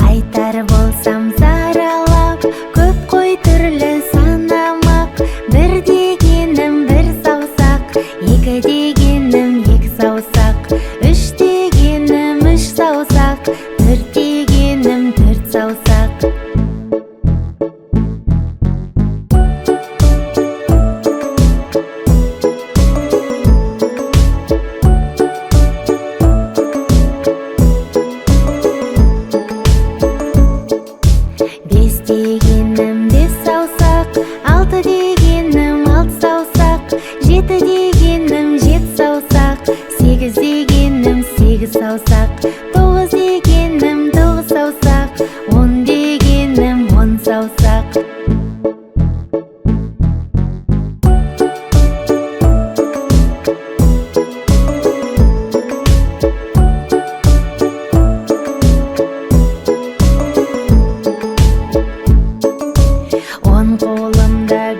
Айтар болсам саралап, көп қой түрлі санамақ. Бір дегенім бір саусақ, екі дегенім екі саусақ, үш дегенім үш саусақ, төрт дегенім төрт саусақ. Бес дегенім бес саусақ, алты дегенім алты саусақ, жеті дегенім жеті саусақ, сегіз дегенім сегіз саусақ, тоғыз дегенім тоғыз саусақ, он дегенім он саусақ. Он қолымда